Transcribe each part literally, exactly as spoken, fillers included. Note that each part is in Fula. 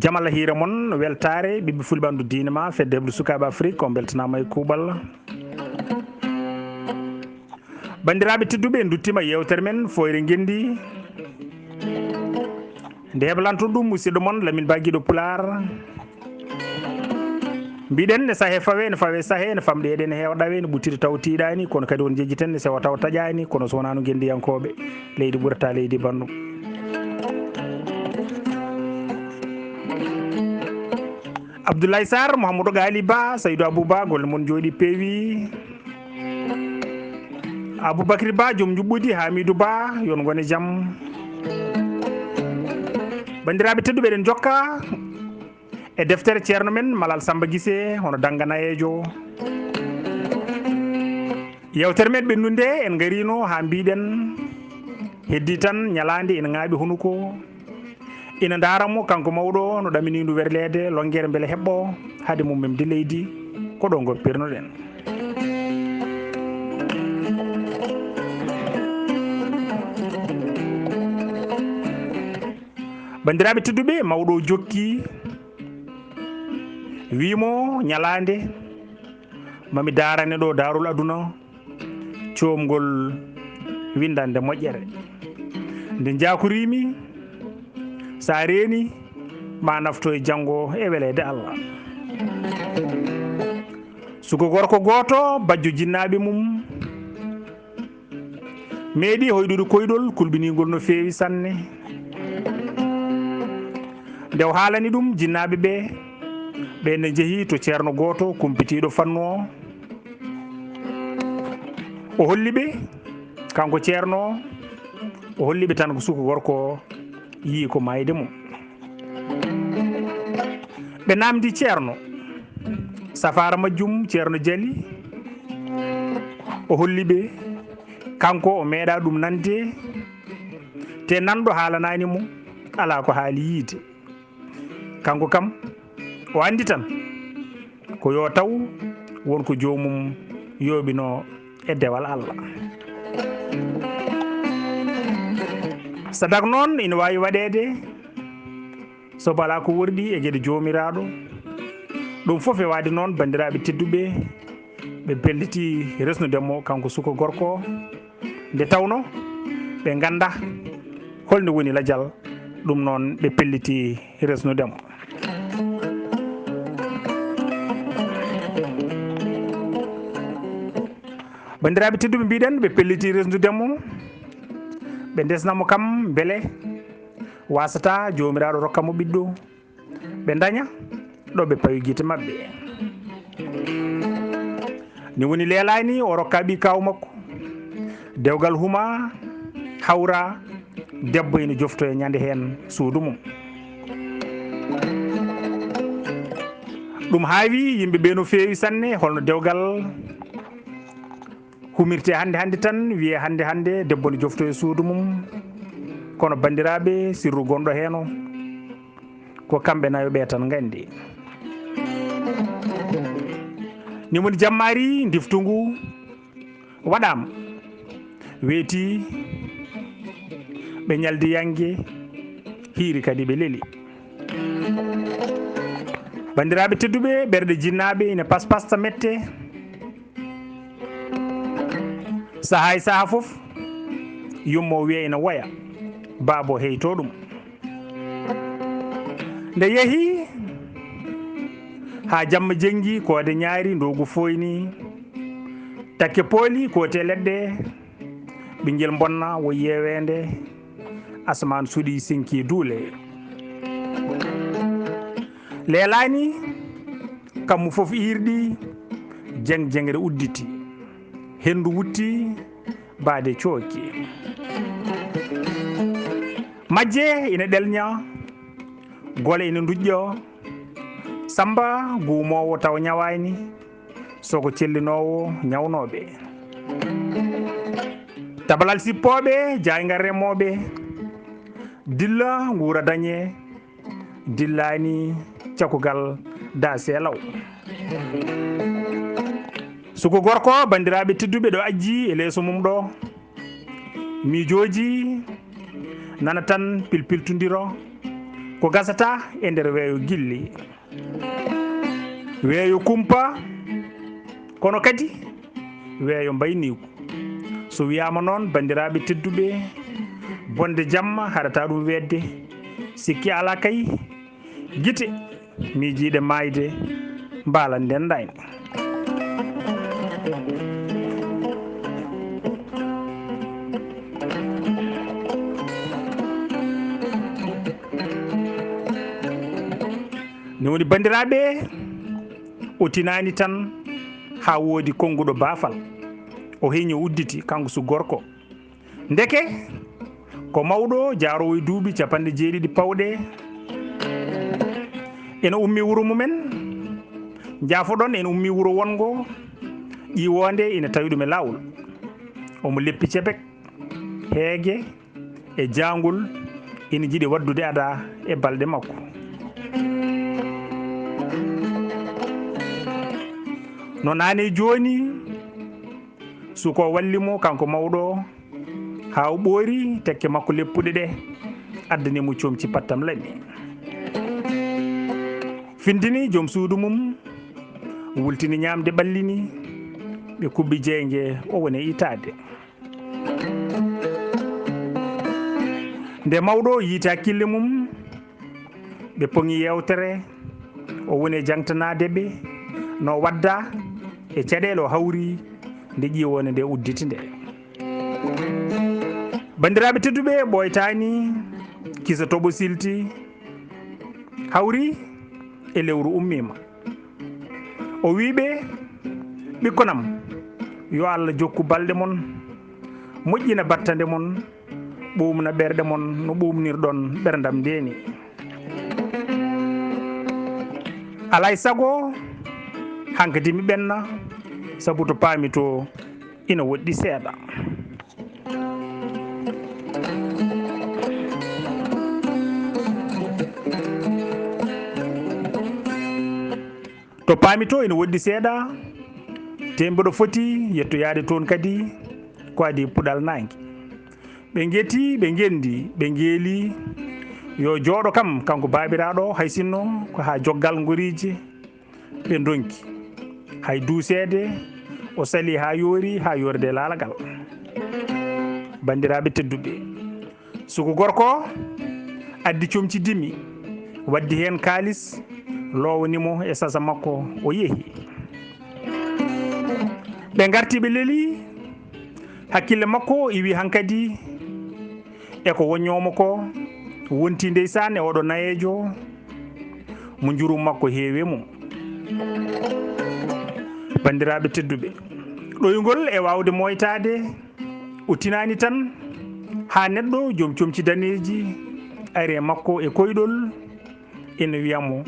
Jamala hiire mon, weltaare, ɓiɓɓe fulɓe ɓandu diine ma, fedde heblu sukaaɓe Afrik, on beltanaama e kuuɓal. Banndiraaɓe tedduɓe, en nduttiima yeewtere men, Fooyre Ngenndi. Nde heblanto ɗum musidɗo mon, Lamin Ba Giɗo Pulaar. Mbiɗen ne sahe fawe, ne fawe sahe, ne famɗi eɗen heewa ɗawe, ne ɓuttiri taw tiiɗaani, kono kadi on jejjiten ne sewa taw taƴaani, kono so wonaa no ngenndiyankooɓe, leydi ɓurata leydi banndum. Abdoulaye Sarr, Mouhamadou Ghali Ba, Saydou Abou Ba, golle mon njooɗi peewi. Aboubacry Ba, joom njuɓɓudi, Hamidou Ba, yo on ngone jam. Banndiraaɓe tedduɓe, eɗen jokka e deftere ceerno men Malal Samba Gise, hono Dannga Nayeejo. Yeewtere men ɓennunde, en ngariino haa mbiɗen, heddii tan ñalaande ina ŋaaɓi hunuko. Ina ndaara mo kanko mawɗo no ɗamini ndu werleede longere mbele heɓɓo hade mum memde leydi, ko ɗo ngoppirnoɗen. Banndiraaɓe tedduɓe, mawɗo o jokki, wii mo ñalaande mami daarane ɗo daarol aduna, coomgol winndande moƴƴere. Nde njaakoriimi, so a reeni, ma nafto e janngo e weleede Allah. Suko gorko gooto, bajjo jinnaaɓe mum, meeɗi hoyɗude koyɗol kulɓiningol no feewi sanne. Nde o haalani ɗum jinnaaɓe ɓe, ɓe ne njehi to ceerno gooto kumpitiiɗo fannu o. O holli ɓe, kanko ceerno o, o holli ɓe tan ko suka gorko o yii ko maayde mum. Ɓe naamndi ceerno, safaara majjum, ceerno Jali. O holli ɓe, kanko o meeɗa ɗum nande, te nanɗo haalanaani mo, alaa ko haali yiide. Kanko kam, o anndi tan ko yo taw won ko joomum yooɓino e dewal Allah. Sadak noon ina waawi waɗeede so alaa ko worɗi e geɗe Joomiraaɗo. Ɗum fof e waade noon, banndiraaɓe tedduɓe, ɓe pelliti resnude mo kanko suka gorko o. Nde tawno ɓe ngannda holno woni lajal, ɗum noon ɓe pelliti resnude mo. Banndiraaɓe tedduɓe, mbiɗen ɓe pelliti resnude mo, ɓe ndesna mo kam mbele waasata Joomiraaɗo rokka mo ɓiɗɗo, ɓe ndaña ɗo ɓe pawi gite maɓɓe. Ni woni leelaani o rokka ɓii kaaw makko dewgal huma hawra debbo ina joftoya ñande heen suudu mum. Ɗum haawi yimɓe ɓe no feewi sanne, holno dewgal humirte hannde hannde tan, wiye hannde hannde debbo ne joftoya suudu mum. Kono banndiraaɓe, sirru gonɗo heen o, ko kamɓe nayo ɓe tan nganndi. Ni woni jammaari ndiftungu waɗaama, weeti, ɓe ñaldi yannge, hiiri kadi ɓe leli. Banndiraaɓe tedduɓe, ɓerɗe jinnaaɓe ina paspasta mette. Sahaa e sahaa fof, yumma o wiya ina woya, baaba o heyto ɗum. Nde yehi haa jamma jenngi, koode ñaari, ndoogu fooyni, takke pooli, koote leɗɗe, ɓinngel mbonna wo yeeweende, asamaan suɗi, senki duule. Leelaani, kammu fof iirɗi, jeng jengre udditi, henndu wutti, baade cooki. Majje ina ɗelña, gole ina ndujƴo, Samba guumoowo taw ñawaani, soko cellinoowo ñawnooɓe. Tabalal sippooɓe, jaayngal remooɓe, dilla nguura dañe, dillaani cakugal daase law. Suko gorko, banndiraaɓe tedduɓe, ɗo ajji e leeso mum ɗo, miijooji nana tan pilpiltondiro. Ko gasata e nder weeyo gilli, weeyo kumpa, kono kadi weeyo mbayniigu. So wiyaama noon, banndiraaɓe tedduɓe, bonde jamma haɗata ɗum weetde. Sikki alaa kay, gite miijiiɗe maayde mbaalan ndenndaani. Ne woni, banndiraaɓe, o tinaani tan haa woodi konnguɗo baafal. O heñi, o udditi, kanko su gorko. Ndeke ko mawɗo jaaroowo e duuɓi capanɗe jeeɗiɗi pawɗe, ene ummii wuro mumen, njaafoɗon, ene ummii wuro wonngo, ƴiwoonde ene tawi ɗum e laawol. Omo leppi cebek, heege e jaangol ene njiɗi waɗdude adaa e balɗe makko. No naane jooni, suka o walli mo, kanko mawɗo o, haa o ɓoori tekke makko leppuɗe ɗe, addani mo comci pattam laɓi. Findini joom suudu mum, wultini ñaamde, ɓallini, ɓe kubbi jeynge, o woni e itaade. Nde mawɗo o yiiti hakkille mum, ɓe poŋi yeewtere, o woni e jaŋtanaade ɓe no o waɗda e caɗeele o hawri nde ƴiwoonde nde udditi nde. Banndiraaɓe tedduɓe, ɓooytaani, kisa toɓo silti, hawri e lewru ummiima. O wii ɓe, "Ɓikkon am, yo Allah jokku balɗe mon, moƴƴina battande mon, ɓuuɓna ɓerɗe mon no ɓuuɓnirɗon ɓerndam nde ni." Alaa e sago hankadi mi ɓenna, sabu to paami to ina woɗɗi seeɗa. To paami to ina woɗɗi seeɗa, te mboɗo foti yettoyaade toon kadi ko adii puɗal naange. Ɓe ngeti, ɓe ngenndi, ɓe ngeeli, yo jooɗo kam, kanko baabiraaɗo, hay sinno ko haa joggal ngoriije ɓe ndonki. Hay duuseede, o salii haa yoori, haa yoorde laalagal. Banndiraaɓe tedduɓe, suku gorko o addi comci dimi, waddi heen kaalis, loowani mo e sasa makko, o yehi. Ɓe ngarti, ɓe leli, hakkille makko iwi hankadi e ko woññoo mo ko, wonti ndeysaan e oɗo nayeejo mo njurum makko heewi e mum. Banndiraaɓe tedduɓe, ɗoyngol e waawde mooytaade, o tinaani tan haa neɗɗo joom comci daneeji ari e makko e koyɗol, ina wiya mo,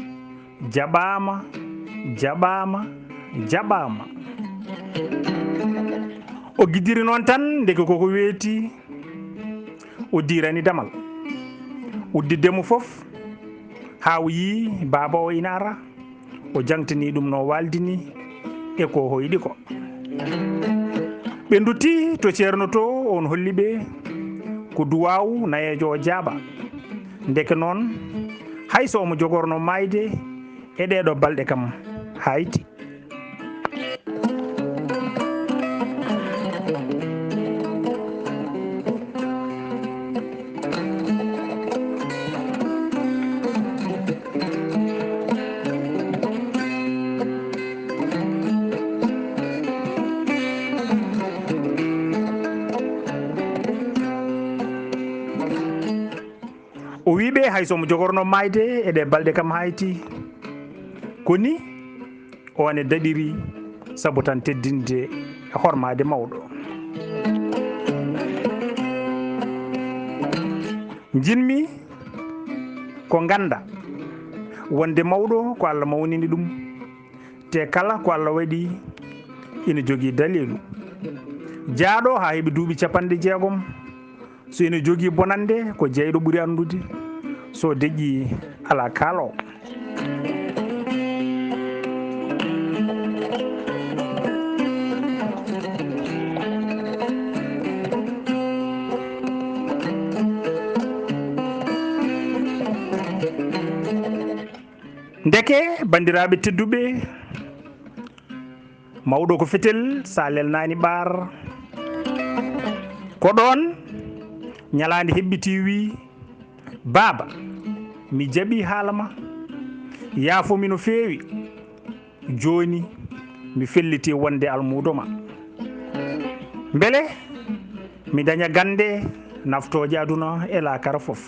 "Jaɓaama, jaɓaama, jaɓaama." O giddiri noon tan, ndeke koko weeti, o diirani damal. Udditde mo fof, haa o yii baaba o ina ara, o jaŋtani ɗum no waaldini e ko hoyɗi ko. Ɓe ndutti to Ceerno to, oon holli ɓe ko duwaawu nayeejo o jaaɓa. Ndeke noon, hay so omo jogorno maayde, e ɗeeɗo balɗe kam hayti. O wii ɓe, hay so omo jogorno maayde e ɗe balɗe kam hayti, ko ni o ene daɗiri, sabu tan teddinde e hormaade mawɗo. Njiɗmi ko ngannda wonde mawɗo ko Allah mawnini ɗum, te kala ko Allah waɗi ina jogii daliilu. Jaaɗo haa heɓi duuɓi capanɗe jeegom, so ina jogii bonannde, ko jeyɗo ɓuri anndude, so deƴƴi alaa kaaloowo. Ndeke, banndiraaɓe tedduɓe, mawɗo ko fetel, so a lelnaani ɓaar. Ko ɗoon ñalaande heɓɓitii, wii: "Baaba, mi jaɓii haala ma. Yaafo mi no feewi. Jooni, mi felliti wonde almuudo ma. Mbele mi daña gannde naftooje aduna e laakara fof."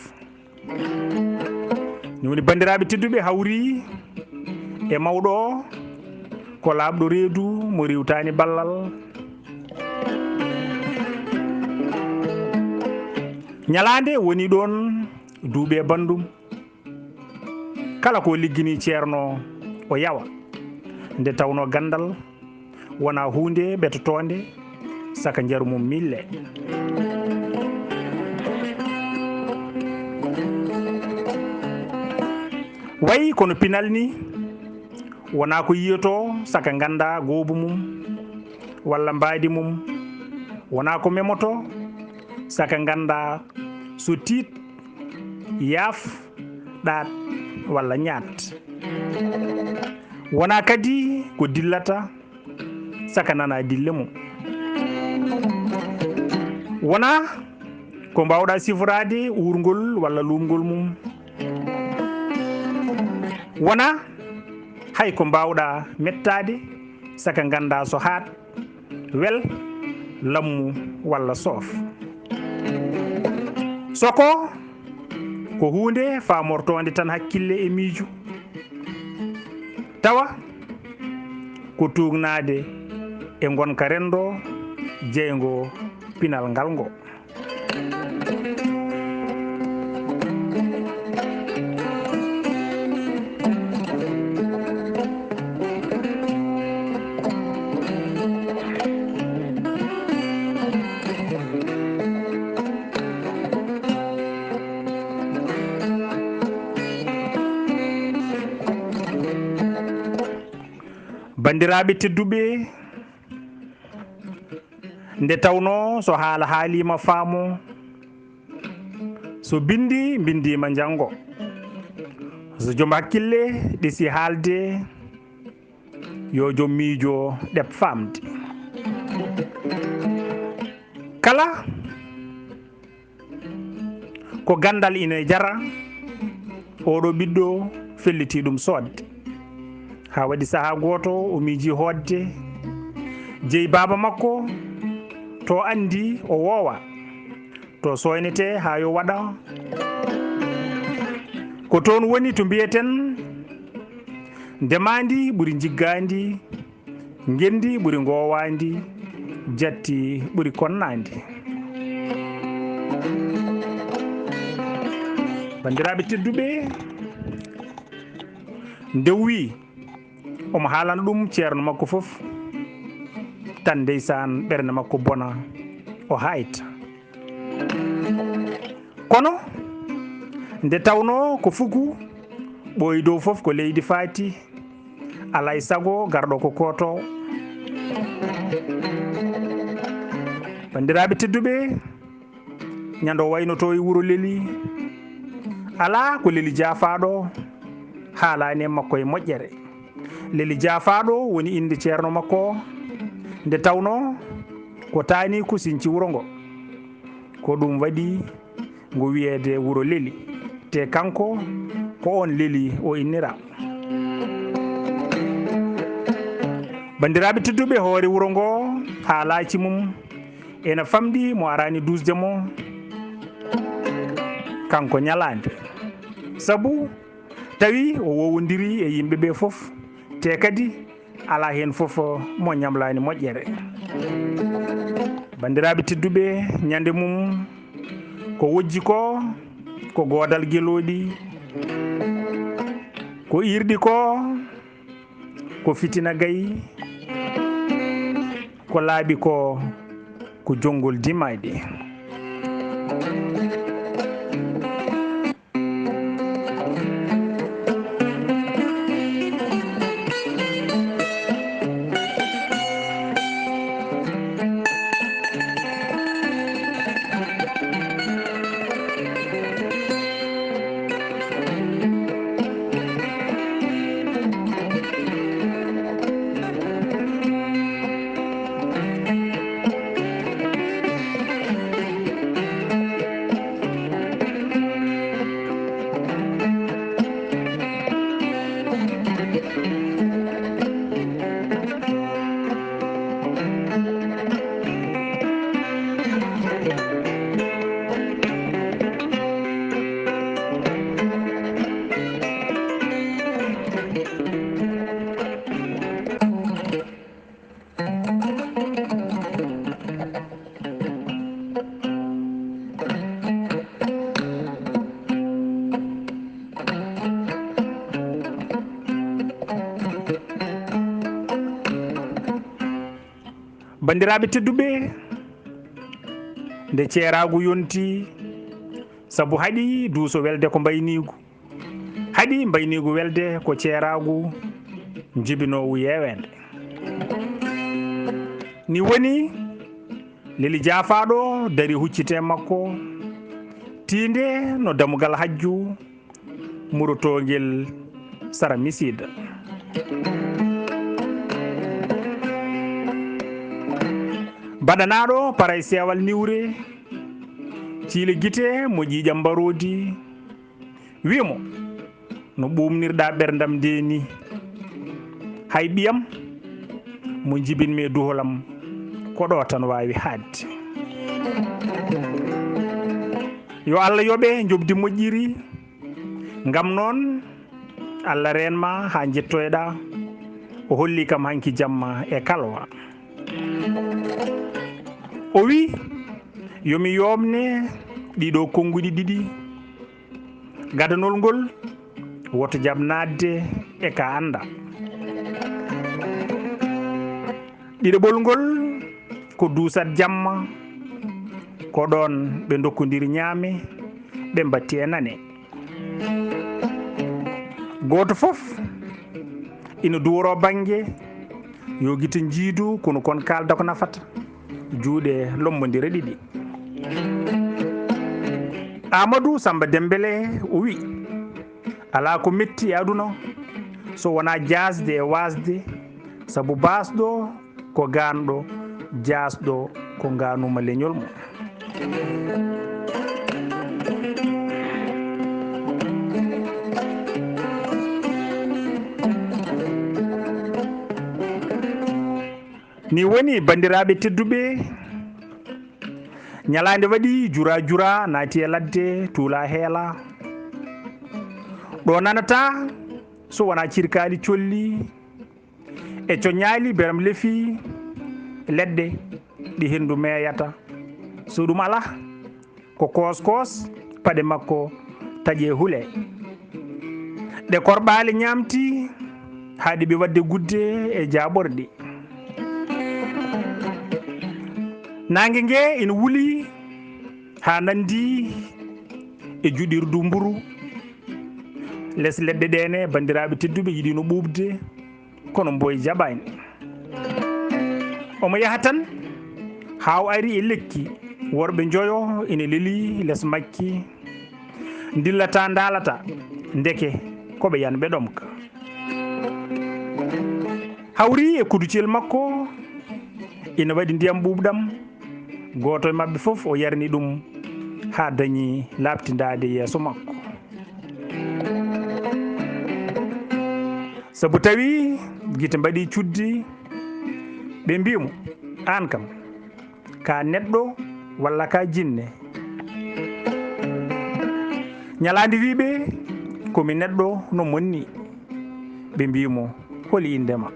Ni woni, banndiraaɓe tedduɓe, hawri e mawɗo o, ko laaɓɗo reedu mo riiwtaani ballal. Ñalaande woni ɗoon duuɓi e banndum. Kala ko liggini ceerno o yawa, nde tawnoo ganndal wonaa huunde ɓetotoonde, saka njaru mum mille. Wayi kono pinal ni, wonaa ko yiyotoo, saka nganndaa goobu mum walla mbaadi mum, wonaa ko memotoo, saka nganndaa so tiit, yaaf, ɗaat walla ñaat. Wonaa kadi ko dillata, saka nana dille mum. Wonaa ko mbaawɗaa siforaade uurngol walla luumngol mum. Wonaa hay ko mbaawɗaa mettaade, saka nganndaa so haaɗ, wel, lammu walla soof. Soko ko huunde faamortoonde tan hakkille e miijo, tawa ko tuugnaade e ngonka renndo jeyngo pinal ngal ngo. Banndiraaɓe tedduɓe, nde tawnoo so haala haaliima faamoo, so binndi mbinndiima njanngo, so joom hakkille ɗesi haalde, yo joom miijo ɗeɓ faamde. Kala ko ganndal ina jara, oɗo ɓiɗɗo felliti ɗum soodde. Haa waɗi sahaa gooto o miiji hootde jeyi baaba makko, to anndi o woowa, to sooynetee haa yo waɗa. Ko toon woni to mbiyeten, ndemaandi ɓuri njiggaandi, ngenndi ɓuri ngoowaandi, jatti ɓuri konnaandi. Banndiraaɓe tedduɓe, nde wii omo haalana ɗum ceerno makko fof, tan ndeysaan ɓernde makko bona, o haayta. Kono nde tawnoo ko fuku ɓooyi dow fof ko leydi faati, alaa e sago garɗo ko kootoowo. Banndiraaɓe tedduɓe, ñande o waynotoo e wuro Leli, alaa ko Leli jaafaaɗo haalaani e makko e moƴƴere. Leli jaafaaɗo woni innde ceerno makko o, nde tawnoo ko taaniiku sinci wuro ngo. Ko ɗum waɗi ngo wiyeede wuro Leli, te kanko ko oon Leli o innira. Banndiraaɓe tedduɓe, hoore wuro ngo, haalaaji mum ena famɗi, mo araani duusde mo, kanko ñalaande. Sabu tawi o wowondirii e yimɓe ɓe fof, te kadi alaa heen fof mo ñamlaani moƴƴere. Banndiraaɓe tedduɓe, ñande mum ko wojji ko, ko goodal gelooɗi, ko iirɗi ko, ko fitina gayi, ko laaɓi ko, ko jonngol dimaaɗi. Banndiraaɓe tedduɓe, nde ceeraagu yonti, sabu haɗi duuso welde ko mbayniigu, haɗi mbayniigu welde ko ceeraagu jibinoowu yeeweende. Ni woni, Leli jaafaaɗo dari huccite makko, tiinde no dammugal hajju, murotoongel sara misiida. Baɗanaaɗo paray seewal niwre, ciile gite mo ƴiiƴam mbaroodi, wi' mo, "No ɓuumnirɗaa ɓerndam ndee nii? Hay ɓiyam mo njibinmi e duholam, ko ɗoo tan waawi haaɗde." Yo Allah yoɓe njoɓdi moƴƴiri. Ngam noon, Allah reen ma haa njettoyɗaa. O holli kam hanki jamma e kalwa. O wi', "Yo mi yooɓne ɗiɗo konnguɗi ɗiɗi. Gadanol ngol, woto jaɓ naatde e ka annda. Ɗiɗaɓol ngol, ko duusat jamma, ko ɗoon ɓe ndokkondiri ñaame, ɓe mbatti e nane. Gooto fof ina duworoo bannge, yo gite njiidu, kono kon kaalda ko nafata, juuɗe lombondira ɗiɗi." Amadou Samba Dembele o wi', "Alaa ko metti e aduna so wonaa jaasde e waasde, sabu baasɗo ko gaanɗo, jaasɗo ko ngaanuuma leñol mum." Ni woni, banndiraaɓe tedduɓe, ñalaande waɗi, jura jura naati e ladde, tuula heela. Ɗo nanataa so wonaa cirkaali colli e coñaali beram lefi leɗɗe ɗi henndu meeyata. So ɗum alaa, ko koos koos paɗe makko taƴe hule. Ɗe korɓaali ñaamti haa ɗiɓi waɗde gudde e jaaɓorɗi. Naange nge ina wuli haa nanndi e juɗirdu mburu. Les leɗɗe ɗee ne, banndiraaɓe tedduɓe, yiɗino ɓuuɓde, kono mboy jaɓaani. Omo yaha tan haa o ari e lekki, worɓe njoyo ina leli les makki, ndillata ndaalata, ndeke ko ɓe yanɓe ɗomka. Hawri e kuducel makko ina waɗi ndiyam ɓuuɓɗam, gooto e maɓɓe fof o yarni ɗum haa dañi laaɓtindaade yeeso makko. Sabu tawi gite mbaɗi cuddi, ɓe mbii mo, "Aan kam, ka neɗɗo walla ka jinne?" Ñalaande wi' ɓe, "Ko mi neɗɗo no mon ni." Ɓe mbii mo, "Holi innde ma?"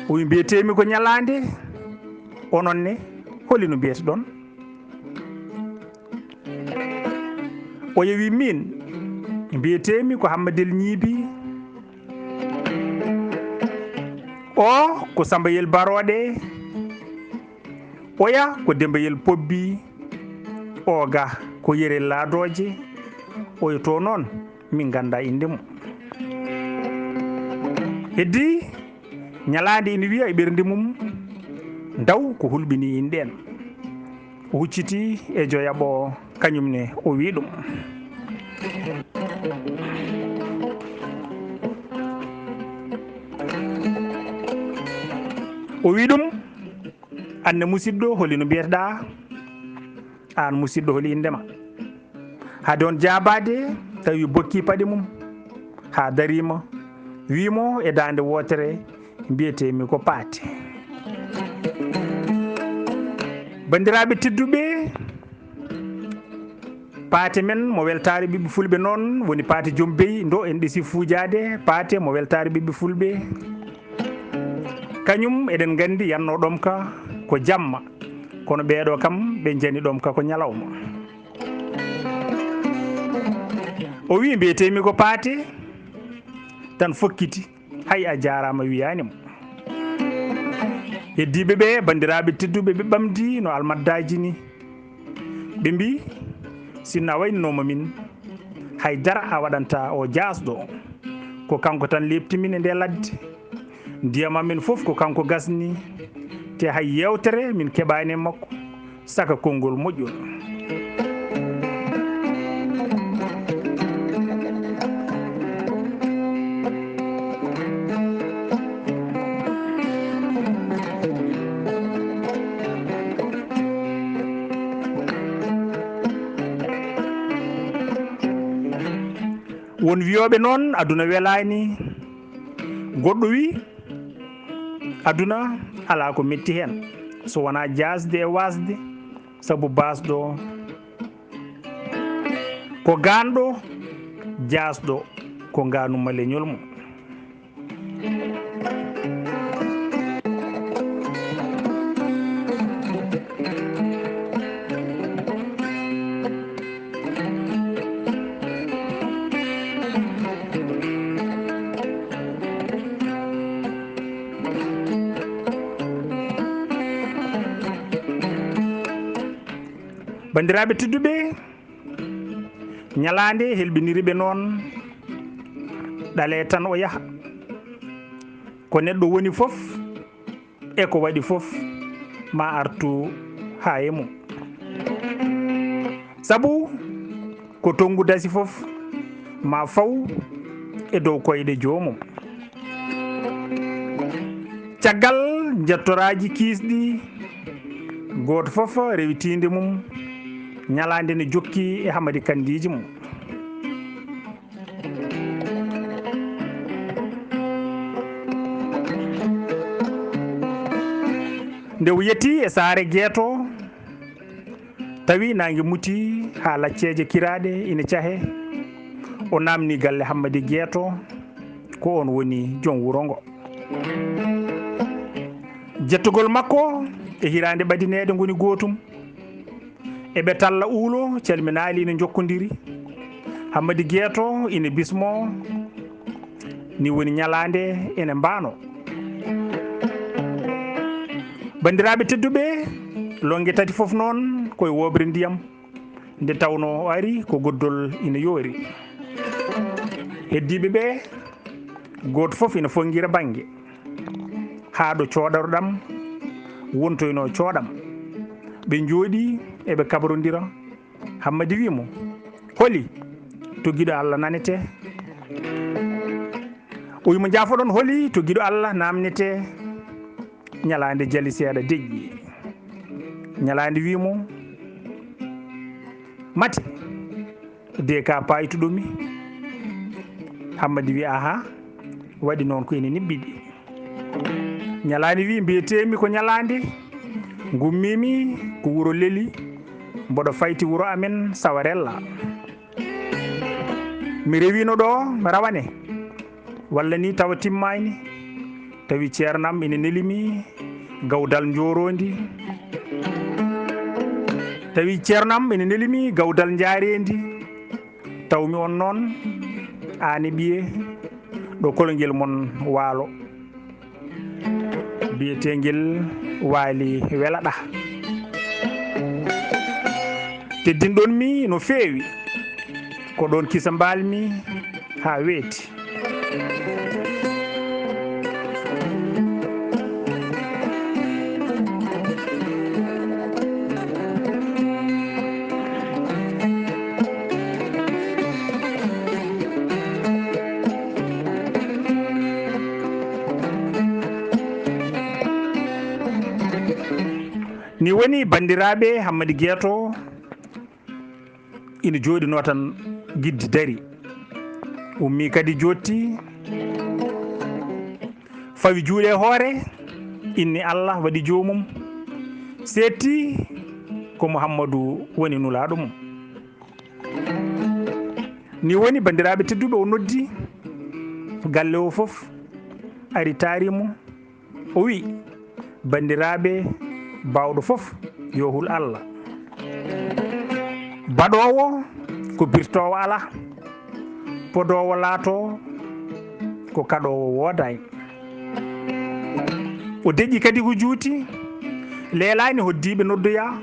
O wi, "Mbiyeteemi ko Ñalaande, onon ne, holi no mbiyeteɗon?" O yewi, "Miin, mbiyeteemi ko Hammadel Ñiibi, o ko Sambayel Barooɗe, oya ko Dembayel Pobbi, o ga ko Yerel Laadooje, oya to noon min nganndaa innde mum." Heddi Ñalaande ina wiya e ɓernde mum, "Ndaw ko hulɓinii inɗe en." O hucciti e joyaɓo, kañum ne o wi' ɗum. O wi' ɗum, "Aan ne musiɗɗo, holi no mbiyeteɗaa? Aan musiɗɗo, holi innde ma?" Hade on jaabaade, tawi bokki paɗe mum haa dariima, wii mo e daande wootere, "Mbiyeteemi ko Paate." Banndiraaɓe tedduɓe, Paate men mo weltaare ɓiɓɓe fulɓe noon woni Paate Joom Bey, ndo en ɗesi fuujaade, Paate mo weltaare ɓiɓɓe fulɓe. Kañum eɗen nganndi yannoo ɗomka ko jamma, kono ɓeeɗo kam ɓe njani ɗomka ko ñalawma. O wii, "Mbiyeteemi ko Paate," tan fokkiti, "Hay a jaaraama," wiyaani mo. Heddiiɓe ɓe, banndiraaɓe tedduɓe, ɓe ɓamdi no almaddaaji ni. Ɓe mbi, sinno a waynanooma min, hay dara a waɗanta o jaasɗo. Ko kanko tan leepti min e nde ladde. Ndiyam amen fof ko kanko gasni. Te hay yeewtere min keɓaani e makko, saka konngol moƴƴol. Won wiyooɓe noon, aduna welaani. Goɗɗo wi, aduna alaa ko metti heen, so wonaa jaasde e waasde, sabu baasɗo ko gaanɗo, jaasɗo ko ngaanuma leñol mum. Banndiraaɓe tedduɓe, ñalaande helɓiniri ɓe noon, ɗalee tan o yaha. Ko neɗɗo woni fof e ko waɗi fof, ma artu haa e mum. Sabu ko tonngu dasi fof, ma faw e dow koyɗe joomum. Caggal njettoraaji kiisɗi, gooto fof rewi tiinde mum, ñalaande ne jokki e Hamadi Kanndiiji mum. Nde o yetti e saare Geeto, tawi naange muti haa lacceeje kiraaɗe ina cahe, o naamni galle Hammadi Geeto, ko oon woni joom wuro ngo. Jettogol makko e hiraande ɓadineede ngoni gootum. Eɓe talla uulo, calminaali ina njokkondiri. Hammadi Geeto ina bismoo, ni woni ñalaande ene mbaano. Banndiraaɓe tedduɓe, lonnge tati fof noon ko e wooɓre ndiyam. Nde tawnoo o ari ko goddol ina yoori. Heddiiɓe ɓe, gooto fof ina fonngira bannge, haa ɗo cooɗorɗam wontoynoo cooɗam. Ɓe njooɗii, eɓe kabrondira. Hammadi wii mo, "Holi to giɗo Allah nanetee?" O wii mo, "Njaafoɗon, holi to giɗo Allah naamnetee?" Ñalaande jali seeɗa, deƴƴi. Ñalaande wii mo, "Mate, de ka paaytuɗo mi?" Hammadi wii, "Aha, waɗi noon ko ene niɓɓiɗi." Ñalaande wii, "Mbiyeteemi ko Ñalaande, ngummiimi ko wuro Leli, mboɗo fayti wuro amen Sawarella. Mi rewiino ɗo rawane, walla ni tawa timmaani, tawi ceernam ina neli mi gawdal njooroondi, tawi ceernam ina neli mi gawdal njaareendi, taw mi on noon, aane ɓiye, ɗo kolongel mon waalo." Biyeteengel Waali Welaɗa. Teddinɗon mi no feewi. Ko ɗoon kisa mbaal mi haa weeti. Ni woni, banndiraaɓe, Hammadi Geeto ina jooɗinoo tan, giddi dari, ummii kadi jooɗti, fawi juuɗe e hoore, inni Allah, waɗi joomum, seetti ko Muhammadu woni nulaaɗo mum. Ni woni, banndiraaɓe tedduɓe, o noddi galle o fof, ari taari mo. O wi, "Banndiraaɓe, baawɗo fof yo hul Allah. Baɗoowo ko birtoowo alaa, podoowo laatoo ko kaɗoowo woodaani." O deƴƴi kadi ko juuti, leelaani hoddiiɓe noddoyaa,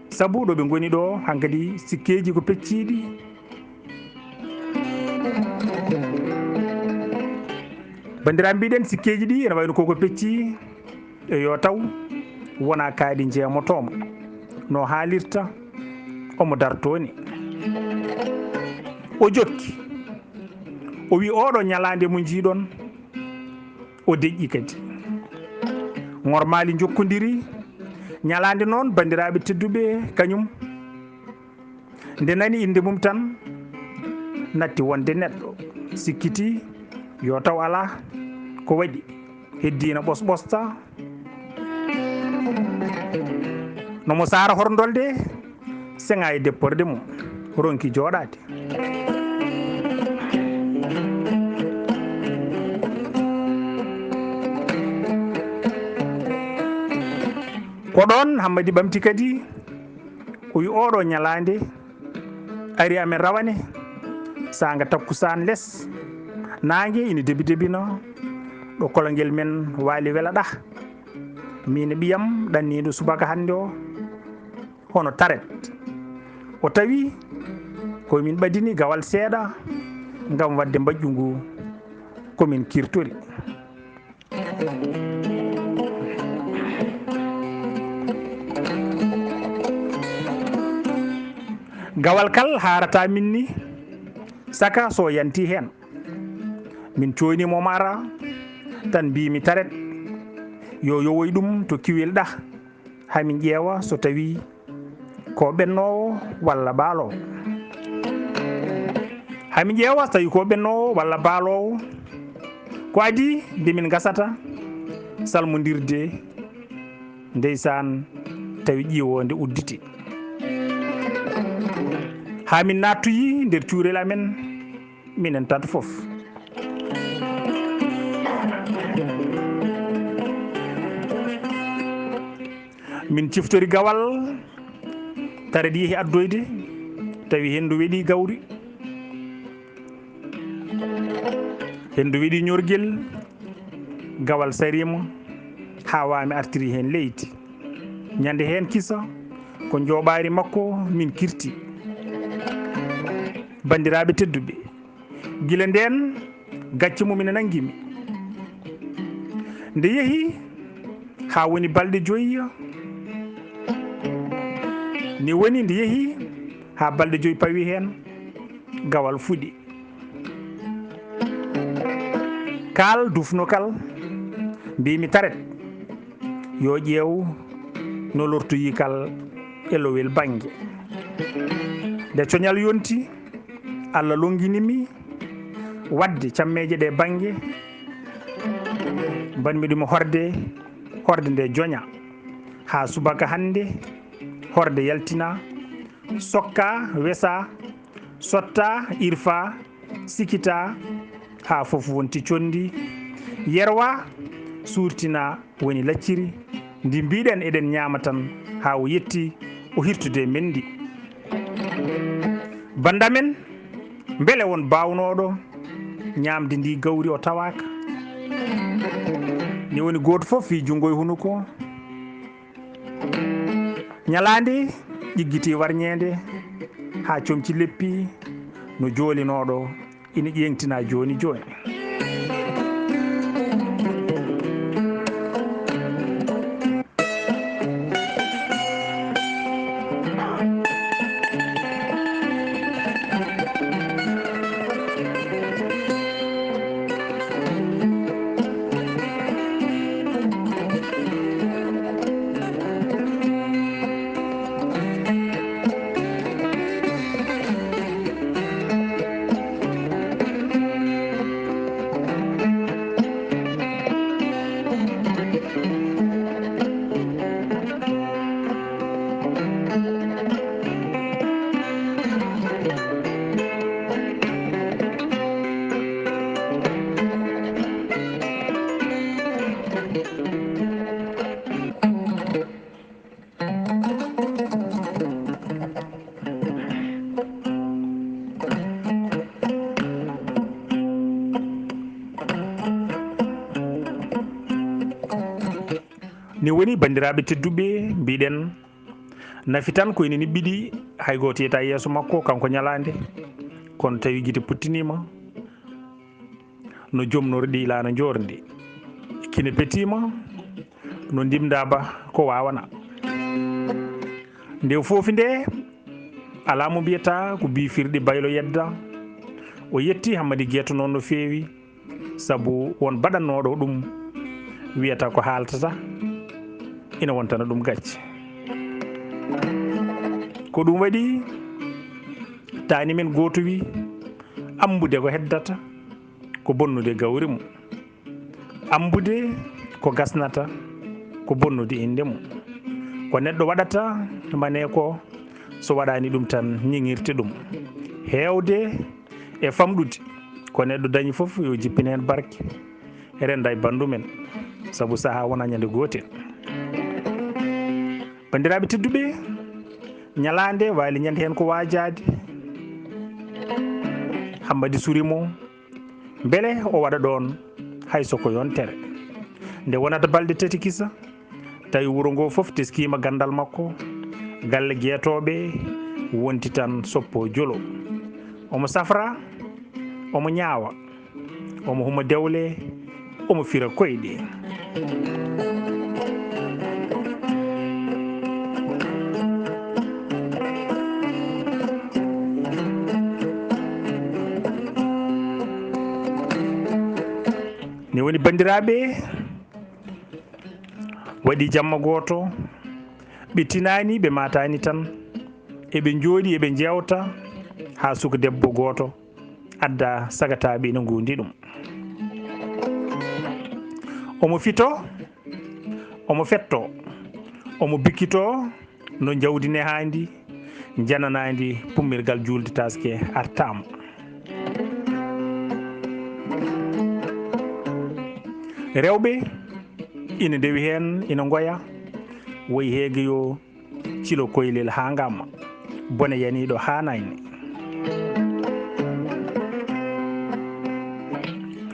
sabu ɗo ɓe ngoni ɗo hankadi sikkeeji ko pecciiɗi. Banndiraaɓe, mbiɗen sikkeeji ɗi ene wayno koko pecci, e yo taw wona kaaɗi jeemotooma no haalirta, omo dartoo ni. O jokki, o wi, "Oɗo ñalaande mo njiiɗon, o deƴƴi kadi." Ŋormaali njokkondiri. Ñalaande noon, banndiraaɓe tedduɓe, kañum nde nani innde mum tan, natti wonde neɗɗo, sikkiti yo taw alaa ko waɗi, heddiino ɓosɓosta. No mo Saara Horndolde seŋa e depporde mum, ronki jooɗaade. Ko ɗoon Hammadi ɓamti kadi, o wi, "Oɗo ñalaande ari amen rawane, saanga takkusaan les, naange ina debi debina, ɗo kolangel men Waali Wela ɗa. Miin e ɓiyam ɗanniiɗo subaka hannde o, hono taret. O tawi ko min ɓadini gawal seeɗa ngam waɗde mbaƴƴu ngu ko min kirtori." Gawal kal haarata min ni, saka so yanti heen. Min coyni mo mara, tan mbimi taret, yo yowoy ɗum to kiwel ɗa. Hamin ƴeewa so tawi ko ɓennoowo walla baaloowo. Hamin ƴeewa so tawi ko ɓennoowo walla baaloowo. Ko adii nde min ngasata salmondirde, ndeysaan, tawi ƴiiwoonde udditi. Haa min nattoyi nder cuurel amen, minen tato fof. Min ciftori gawal, taret yehi addoyde, tawi henndu weɗi gawri. Henndu weɗi ñorgel, gawal sariima, haa waami artiri heen leydi. Ñande heen kisa, ko njooɓaari makko min kirti. Banndiraaɓe tedduɓe, gila ndeen, gacce mum ina nanngi mi. Nde yehi haa woni balɗe joyi, ni woni nde yehi haa balɗe joyi pawi heen, gawal fuɗi. Kal dufno kal, mbimi taret, yo ƴeew no lortoyi kal e lowel bannge. Nde coñal yonti, Allah longini mi waɗde cammeeje ɗe bannge, mbaɗmi ɗum horde, horde nde joña haa subaka hannde, horde yaltina, sokka, wesa, sotta, irfa, sikita, haa fof wonti conndi, yerwa, suurtina, woni lacciri, ndi mbiɗen eɗen ñaama tan haa o yetti o hirtude men ndi. Banndamen, mbele won baawnooɗo ñaamde ndi gawri o tawaaka? Ni woni gooto fof fii junngo e hunuko. Ñalaande ƴiggitii warñeende haa comci leppi no joolinooɗo ina ƴeeŋtina jooni jooni. Ni woni, banndiraaɓe tedduɓe, mbiɗen nafi tan ko ene niɓɓiɗi, hay gooto yiyata yeeso makko kanko Ñalaande, kono tawi gite puttiniima no jomnorɗi ilaa no njoorndi, kine petiima no ndimndaa ba ko waawana. Nde foofi nde, alaa mo mbiyata ko biifirɗi baylo yedda. O yetti Hammadi Geeto noon no feewi, sabu won baɗannooɗo ɗum wiyata ko haaltata ina wontana ɗum gacce. Ko ɗum waɗi taani men gooto wi, "Ambude ko heddata, ko bonnude gawri mum." Ambude ko gasnata, ko bonnude innde mum. Ko neɗɗo waɗata mane ko, so waɗaani ɗum tan ñiŋirta ɗum. Heewde e famɗude, ko neɗɗo dañi fof yo jippin heen barke, rennda e banndu men, sabu sahaa wonaa ñande gootel. Banndiraaɓe tedduɓe, Ñalaande waali ñande heen ko waajaade. Hammadi suri mo, mbele o waɗa ɗoon hay so ko yontere. Nde wonata balɗe tati kisa, tawi wuro ngo fof teskiima ganndal makko, galle Geetooɓe wonti tan soppo jolo. Omo safra, omo ñaawa, omo huma dewle, omo fira koyɗe. Ni woni, banndiraaɓe, waɗi jamma gooto, ɓe tinaani, ɓe maataani tan, eɓe njooɗi, eɓe njeewta, haa suka debbo gooto adda sagataaɓe ina nguundi ɗum. Omo fito, omo fetto, omo bikkito no njawdi nehaandi, jananaandi pummirgal juulde taaske artaama. Rewɓe ina ndewi heen, ina ngoya, woyi heege yo cilo koylel haa ngamma, bone yaniiɗo haa naayne.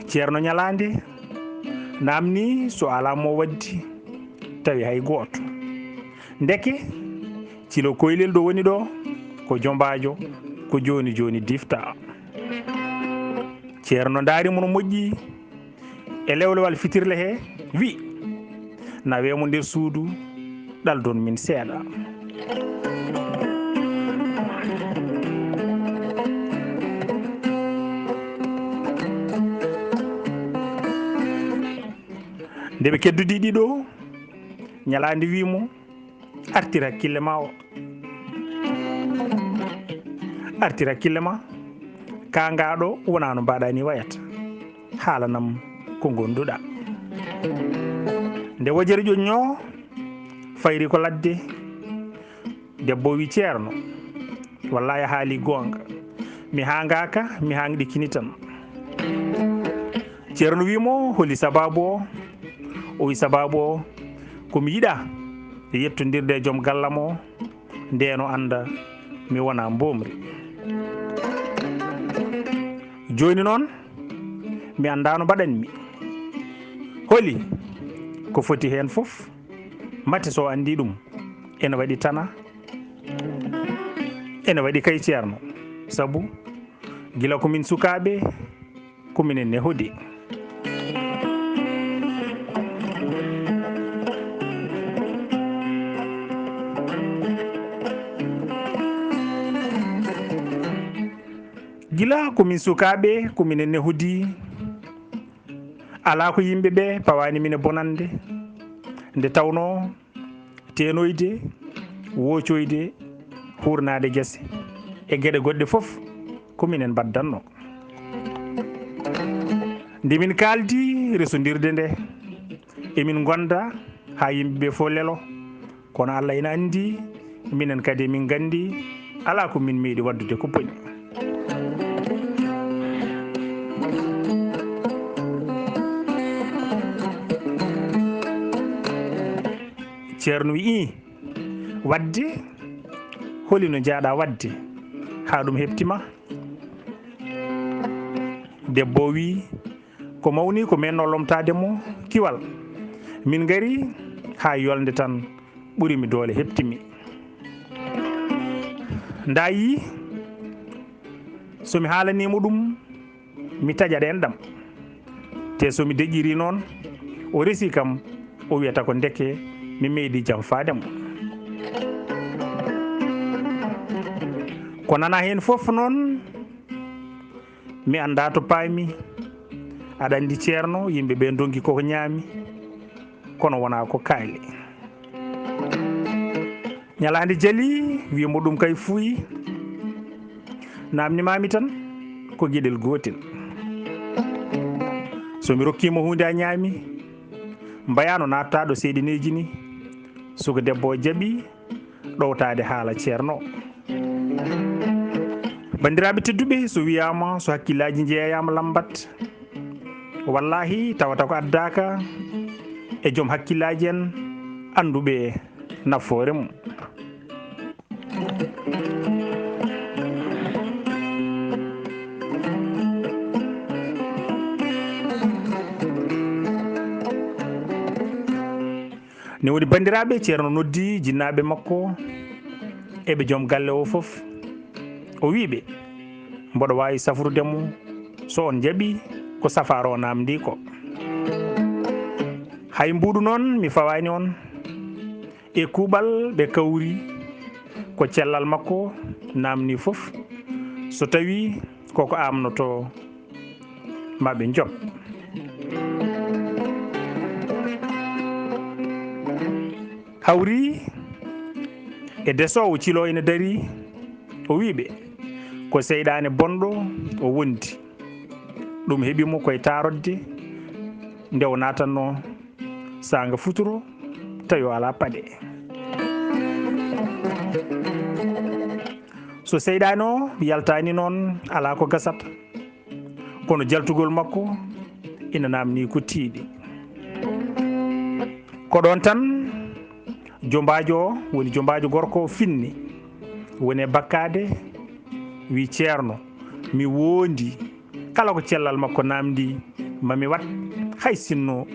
Ceerno Ñalaande naamni so alaa mo waddi, tawi hay gooto. Ndeke, cilo koylel ɗo woni ɗo, ko jombaajo, ko jooni jooni difta. Ceerno ndaari mo no moƴƴi, e lewlewal fitirle he, wi, "Nawee mo nder suudu, ɗaldon min seeɗa." Nde ɓe keddodi ɗiɗo, Ñalaande wi mo, "Artir hakkille ma o. Artir hakkille ma. Kaangaaɗo wonaa no mbaɗaa ni wayata. Haalanam ko ngonduɗaa." Nde wojere ƴoƴñoo, fayri ko ladde. Debbo wi, "Ceerno, wallahi a haali goonga. Mi haangaaka, mi haangɗikini tan." Ceerno wi mo, "Holi sabaabu o?" O wi, "Sabaabu o, ko mi yiɗaa yettondirde e joom gallam o, ndeen o annda mi wonaa mboomri. Jooni noon, mi anndaa no mbaɗanmi. Holi ko foti heen fof, mate so o anndii ɗum, ene waɗi tana, ene waɗi kay, Ceerno, sabu gila ko min sukaaɓe, ko minen nehodi." Gila ko min sukaaɓe, ko minen nehodi. Alaa ko yimɓe ɓe pawaani min e bonannde, nde tawnoo teenoyde, woocoyde, huurnaade gese e geɗe goɗɗe fof, ko minen mbaddannoo. Nde min kaaldi resondirde nde, emin ngonda haa yimɓe ɓe fof lelo, kono Allah ina anndi, minen kadi emin nganndi, alaa ko min meeɗi waɗdude ko boni. Ceerno wi'i, "Waɗde, holi no njaaɗaa waɗde haa ɗum heɓti ma?" Debbo o wi'i, "Ko mawni ko men o lomtaade mo kiwal. Min ngari haa yolnde tan ɓuri mi doole heɓti mi. Ndaa yii, so mi haalanii mo ɗum, mi taƴat enɗam. Te so mi deƴƴirii noon, o resii kam, o wiyata ko ndeke mi meeɗii jam faade mo. Ko nanaa heen fof noon, mi anndaa to paami. Aɗa anndi Ceerno, yimɓe ɓe ndonki koko ñaami, kono wonaa ko kaali. Ñalaande jali, wiyi mo ɗum kay fuuyi. Naamnimaami tan ko geɗel gootel. So mi rokkii mo huunde a ñaami, mbayaano naattaa ɗo seeɗineeji ni. Suka debbo o jaɓi ɗowtaade haala Ceerno. Banndiraaɓe tedduɓe, so wiyaama, so hakkillaaji njeeyaama lambat, wallaahi tawata ko addaaka e joom hakkillaaji en annduɓe nafoore mum. Ne woni banndiraaɓe, Ceerno noddi jinnaaɓe makko e ɓe joom galle o fof. O wi'i ɓe, mboɗo waawi safrude mo so on njaɓi ko safaaro o naamndii ko. Hay mbuuɗu noon mi fawaani on. E kuuɓal ɓe kawri ko cellal makko naamnii fof, so tawii koko aamnotoo ma ɓe njoɓ. Hawri e desoowo ciloo ina darii, o wi'i ɓe, ko seyɗaane bonɗo o wondi. Ɗum heɓi mo koye taarodde nde o naatannoo saanga futuro, tawi o alaa paɗe. So seyɗaane o yaltaani noon, alaa ko gasata. Kono jaltugol makko ina naamnii ko tiiɗi. Ko ɗoon tan jombaajo o, woni jombaajo gorko o finni, woni e bakkaade, wi Ceerno, mi woondi. Kala ko cellal makko naamndii, ma mi waɗ, hay sinno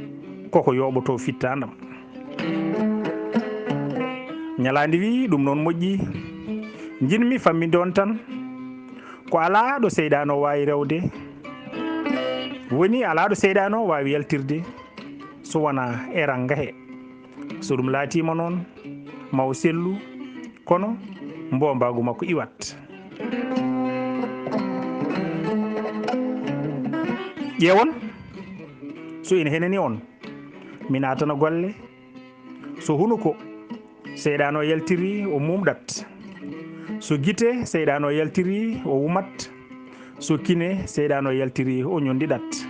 koko yooɓotoo fittaandam. Ñalaande wi, ɗum noon moƴƴi. Njiɗmi famminde on tan, ko alaa ɗo seyɗaane o waawi rewde. Woni alaa ɗo seyɗaane o waawi yaltirde so wonaa e rannga he. So ɗum laatiima noon, ma o sellu, kono mboombaagu makko iwat. Ƴeewon, so ina henani on, mi naatana golle. So hunuko, seyɗaane o yaltiri, o mumɗat. So gite, seyɗaane o yaltiri, o wumat. So kine, seyɗaane o yaltiri, o ñondiɗat.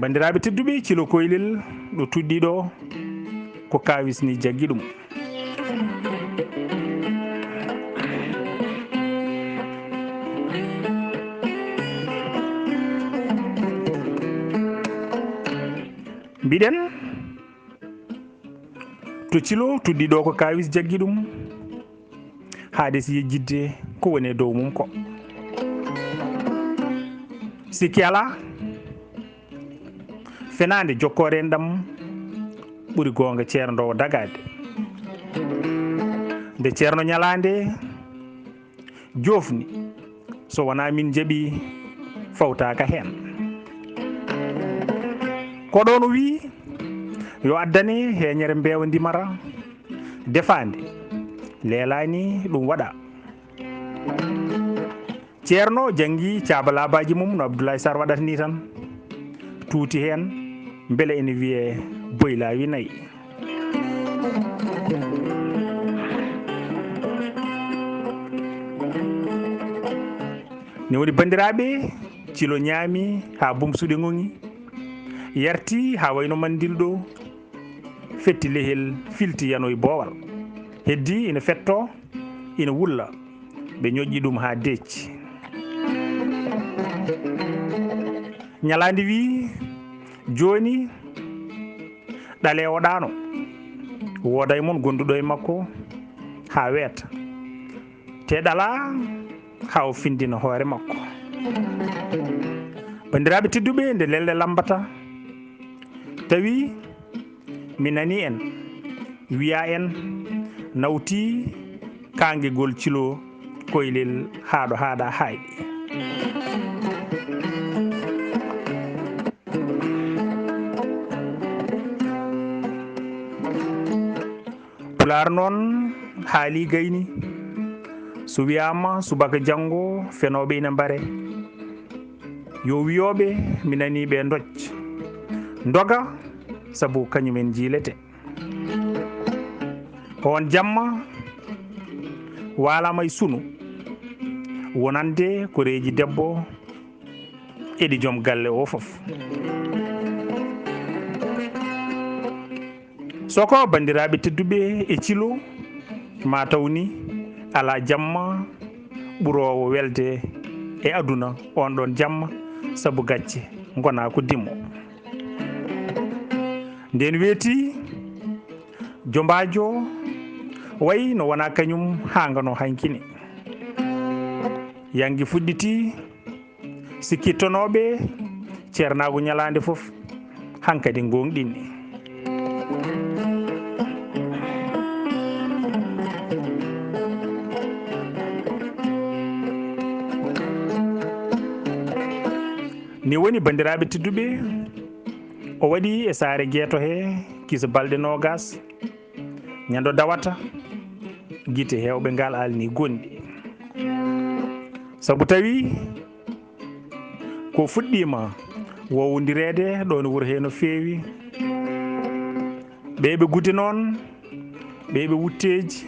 Banndiraaɓe tedduɓe, Cilo Koylel ɗo tuɗɗii ɗo, ko kaawis ni jaggi ɗum. Mbiɗen, to Cilo tuɗɗii ɗo ko kaawis jaggi ɗum, haa desi yejjitde ko woni e dow mum ko. Sikki alaa, fenaande jokkoore enɗam ɓuri goonga ceernoowo dagaade. Nde Ceerno ñalaande joofni, so wonaa min njaɓi, fawtaaka heen. Ko ɗoon o wiyi, yo addane heeñere mbeewa ndimara, defaande, leelaani ɗum waɗa. Ceerno janngi caabalaabaaji mum no Abdoulaye Sarr waɗata ni tan, tuuti heen, mbele ene wiyee boy laawi nayi. Ne woni, banndiraaɓe, Cilo ñaami haa bumsuɗe ŋoŋi, yarti haa wayno mandilɗo, fetti lehel, filti yanoy boowal. Heddi ina fettoo, ina wulla. Ɓe ñoƴƴi ɗum haa deec. Ñalaande wi, jooni, ɗalee o ɗaano. Wooda e mon gonduɗo e makko haa weeta. Te ɗalaa haa o findina hoore makko. Banndiraaɓe tedduɓe, nde lelɗe lambata, tawi Mi nanii en, wiyaa en, nawtii kaangegol ciloo koylel haaɗo haaɗa haayɗi. Pulaar noon haalii gayni, so wiyaama subaka janngo fenooɓe ina mbare. Yo wiyooɓe mi nanii ɓe ndoj, ndoga, sabu kañum en jiilete. On jamma waalaama e sunu, wonande koreeji debbo e ɗi joom galle o fof. Soko banndiraaɓe tedduɓe e cilo, ma taw ni alaa jamma ɓuroowo welde e aduna on ɗon jamma, sabu gacce ngona ko dimo. Nden weeti, jombaajo wayi no wona kañum haa ngano hankini. Yangi fuɗɗiti, sikkittonooɓe ceernaagu ñalaande fof hankadi ngoongɗinni. Ni woni, banndiraaɓe tedduɓe, o waɗi e saare geeto he kiisa balɗe noogas, ñando dawata, gite heewɓe ngal alni gonɗi. Sabu tawi ko fuɗɗiima wowondireede ɗoon wuro hee no feewi. Ɓe ɓe gudi noon, ɓe ɓe wutteeji,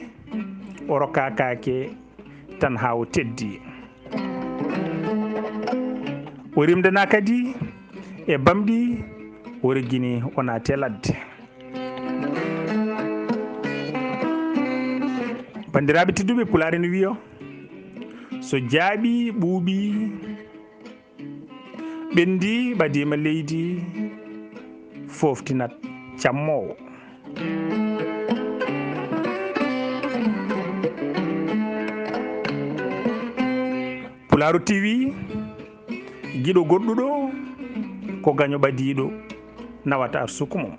o rokka kaake tan haa o teddi. O rimdana kadi e bamɗi, o reggini o naati e ladde. Banndiraaɓe tedduɓe, Pulaar ene wiyo, so jaaɓi ɓuuɓi, ɓenndi ɓadiima leydi, fooftinat cammoowo. Pulaaru T V, giɗo goɗɗuɗo ko gaño ɓadiiɗo nawata arsuku mum.